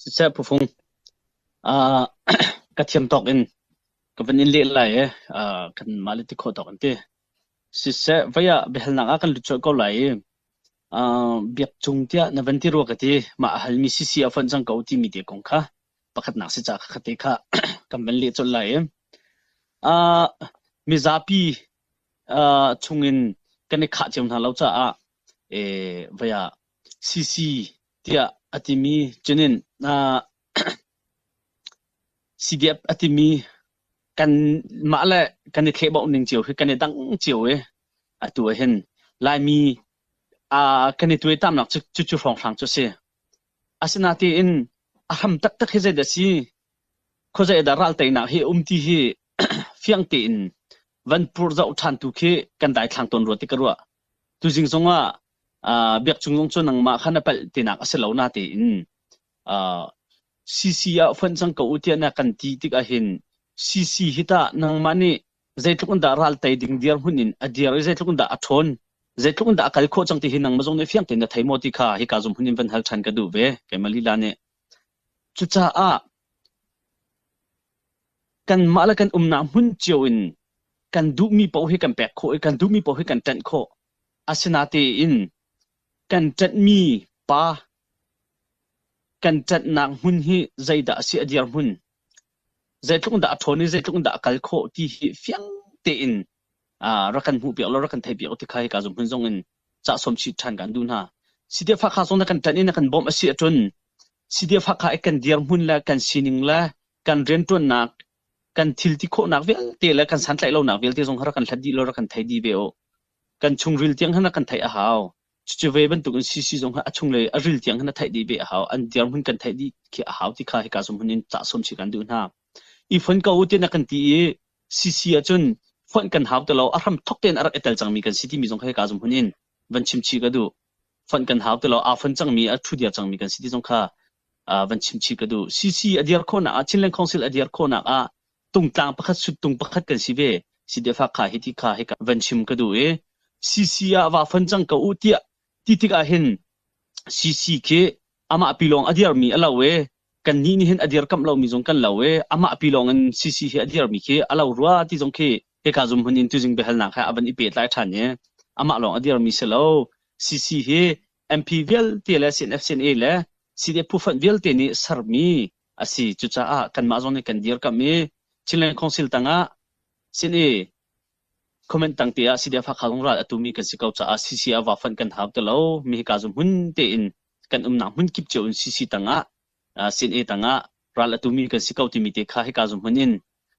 Siseh Phufung, uh, ka thiam tawk in ka van in leh lai i uh, kan mah le ti khawh tawk in ti. Siseh voi ah biahalnak ah kan lut colh ko lai i uh, biak cung tiah na van ti rua ka ti mah a halmi sisi a fonh cang ko timi te kong kha pakhatnak si ca kha te kha kan van leh colh lai i uh, mizapi uh, chungin kan i khah cio hna lo caah eh, voi ah CC tiah a timi cunin uh, CDF a timi kan mah le kan i thlehbauh ning cio hi kan i dang cio i atu ah hin Laimi uh, kan i tuaitamnak cu cucu hrawnghrang cu a si. Asinain a hram taktak hi zeidah a si? Khuazei dah ral teinak hi a um ti hi fiang tein van pur zoh ṭhan tu khi kan daithlang tawn rua ti ka ruah. Tuzing zongah uh, biak cung zong cu nangmah kha na palh tinak a si lo na tein uh, CC ah fonh cang ko u tiah na kan ti tik ahhin CC hi tah nangmah nih zeitluk in dah ral tei ding dirhmun in a dir i zeitluk in dah a ṭhawn zeitluk in dah a kal khawh cang ti hi nangmah zong nih fiang tein na thei maw ti kha hika zum hun in van hal ṭhan ka duh ve keimah lila nih. Cucaah kanmah le kan umnak hmun cio in kan duhmi paoh hi kan pek khawh i kan duhmi paoh hi kan ṭanh khawh. Asinatein kan ṭanhmi pa kan ṭanhnak hmun hi zeidah a si a dirhmun zeitluk in dah a ṭhawn i zeitluk in dah a kal khawh ti hi fiang tein rak kan hmuhpiak law rak kan theihpiak u ti kha hika zung hmun zong in cah sawm chih ṭhan kan duh hna. CDF Hakha zong na kan ṭanh i na kan bawmh a si ahcun CDF Hakha i kan dirhmun le kan sining le kan rianṭuannak kan thil ti khawhnak vialte le kan santlaih lonak vialte zong kha rak kan hlat dih law rak kan thei dih ve u. Kan chungril tiang khan rak kan theih a hau. Cucu ve bantukin CC zong kha a chunglei a ril tiang khan a theih dih ve a hau. An dirhmun kan theih dih khi a hau ti kha hika zum hun in cah sawm chih kan duh hna. I fonh ko u ti na kan ti i CC ahcun fonh kan hau ti lo. A hram thok tein a rak i tel cangmi kan si timi zong kha hika zum hun in van chim chih ka duh. Fonh kan hau ti lo. Aa fonh cangmi, a ṭhu dir cangmi kan si ti zong kha van chim chih ka duh. CC a dir khawhnak ah, Chinland Council a dir khawhnak ah tungtlang pakhat suttung pakhat kan si ve. CDF kha hiti kha hika van chim ka duh i CC ah va fon cang ko u tiah ti tik ah hin CC khi amah pi lawng a dirmi a lo i kan nih nih hin a dirkamh lomi zong kan lo i amah pi lawng in CC hi a dirmi khi a lo rua ti zong khi hika zum hun in tuzing biahalnak he a van i pehtlai ṭhan i amah lawng a dirmi si lo CC hi MP vialte le CNF CNA le CDF phufonh vialte nih sermi a si. Cucaah kanmah zong nih kan dirkamh i Chinland Council tangah sin i comment tang te ah CDF Hakha zong ral a tumi kan si ko caah CC ah va fonh kan hau ti lo. Mi hika zu hmun tein kan umnak hmun kip cio in CC tangah CNA tangah ral a tumi kan si ko timi te kha hika zu hmun in